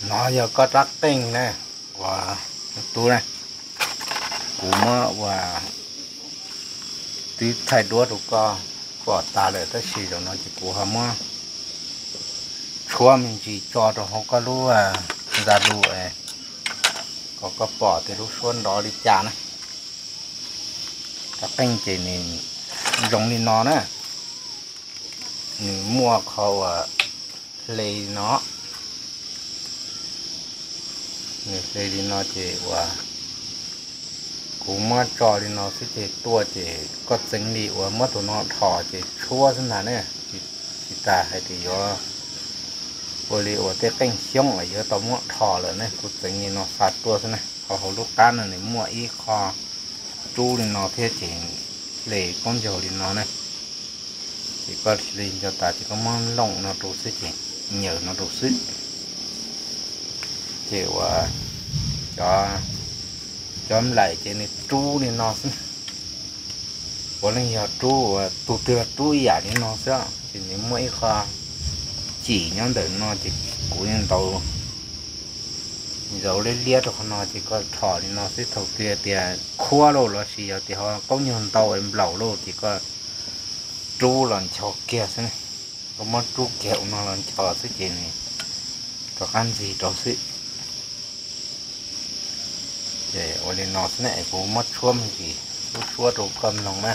No yog koj rab qeej na, uas tub na, kuv muab ua twb thaij duab rau koj pom tas lawm tab sis zaum no ces kuv ho muab tshuab me ntsis tso rau hauv koj lub Zalo kom koj pom tias lub suab nrov li cas na. Rab qeej ces nws zoo li no na, nws muaj qhov uas hle li no, nws hle li no ces uas kuv muab tso li no xwb ces tuaj ces koj txeev li uas muab tus no dhos ces tshuab xwb ntag ne. Tsis tas hais tias yuav ua li uas tej qeej xyoob uas yuav tau muab dhos lawm ne, kuv txeev li no xa tuaj xwb na. Qhov hauv lub qab no nws muaj ib qho rub li no thiab ces hle khaub ncaug li no na. Ces koj hle nco tas ces koj muab looj no rau xwb ces nyaws no rau xwb. Ces uas cov, cov nplaim ces nws rub li no xwb. Puav leej yog rub uas tus twg los rub ib yam li no xwb, ces nws muaj ib qho cim nyob ntawm no ces kuv yeej ntaus zaum liab liab rau qhov no ces koj dhos li no xwb. Thaum twg tias khuab lauj lossis yog tias ho khaub ncaug ntau es nplaum lauj ces koj rub los ncho kiag xwb. Koj muab rub kiag ua no los ncho xwb ces nws rov qab ntxig rau xwb. Ces ua li no xwb ne, kuv muab tshuab me ntsis lub suab rau koj mloog na.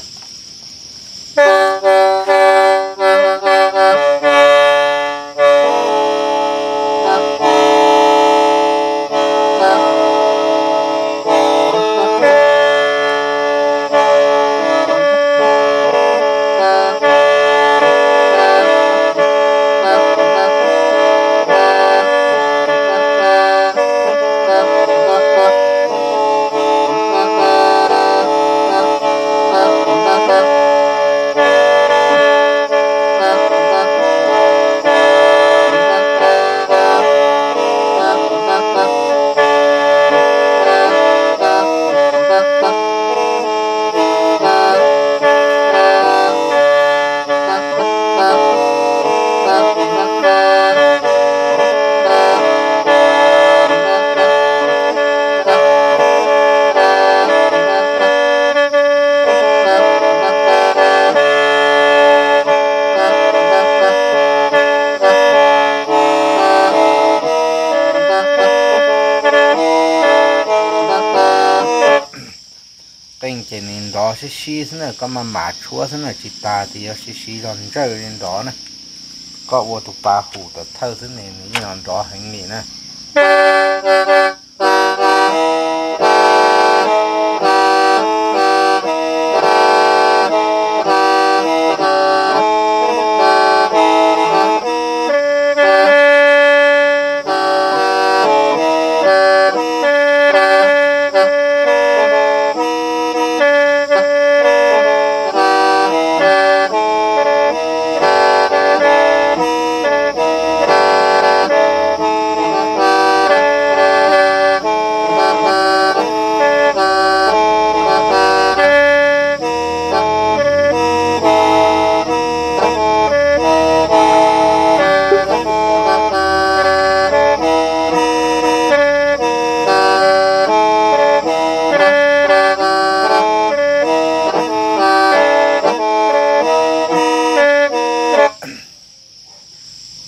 Qeej ces nws nrov sib sib xwb na, koj maj mam tshuab xwb na, tsis tas tias yuav sib sib zog ntsawj li nrov na. Koj ua tus pas hum tawm thawj xwb ne nws yeej los nrov heev li na.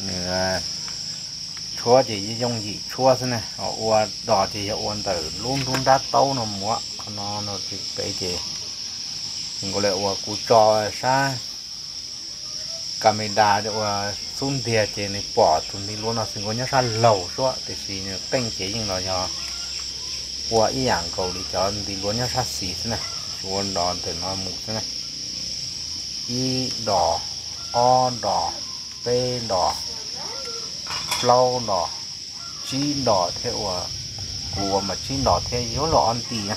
Nws tshuab ces yooj yim tshuab xwb ne, ho ua dos ces yog ua ntawm lub nruab nrab taub no mus, qhov no no pem ces nkaus li uas kuv tso sab camera uas xub ntiag ces nws pom tus ntiv luav no xwb nkaus nyob sab laug suab, tiam sis nws qeej ces yeej los yog ua ib yam nkaus li cov ntiv luav nyob sab xis xwb na. Tsuas ua dos ntawm no mus xwb na. Ib dos, ob dos, peb dos, plaub dos, tsib dos thiab ua, kuv ua mas tsib dos thiab yuav luag ob nti na.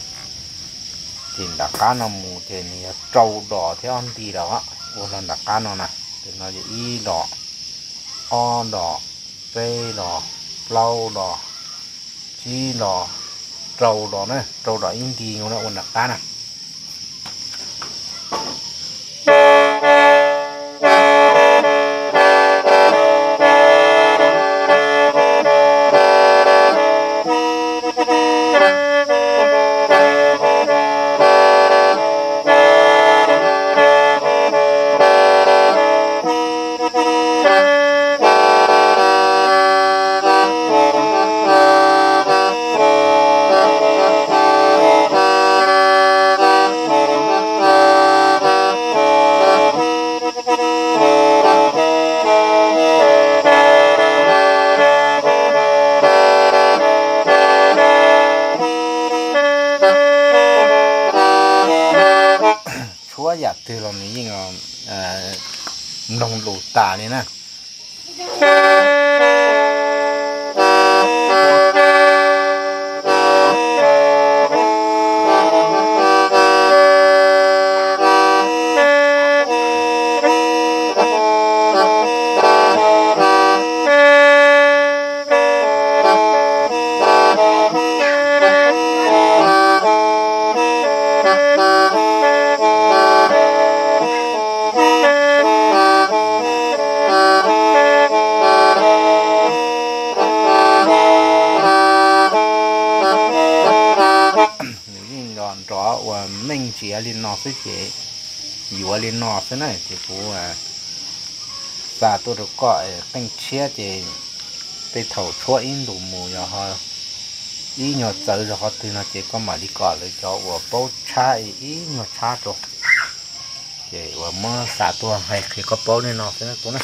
Ces nram qab no mus ces nws yog rau dos thiab ob nti lawm, ua los nram qab no na. Ces no yog ib dos, ob dos, peb dos, plaub dos, tsib dos, rau dos na, rau dos ib nti no ua nram qab na. mloog lus tas li na. Nws yeej nrov nrov uas meej ntsia li no xwb ces yuav li no xwb na ces kuv xa tuaj rau koj. Qeej tshiab ces tej thaum tshuab ib ntus mus yog ib nyuag txawv zog qhov twg no ces koj mam li kom lawv cov uas paub tshab ib nyuag tshab rau. Ces uas muab xa tuaj hais qhia koj paub li no xwb na.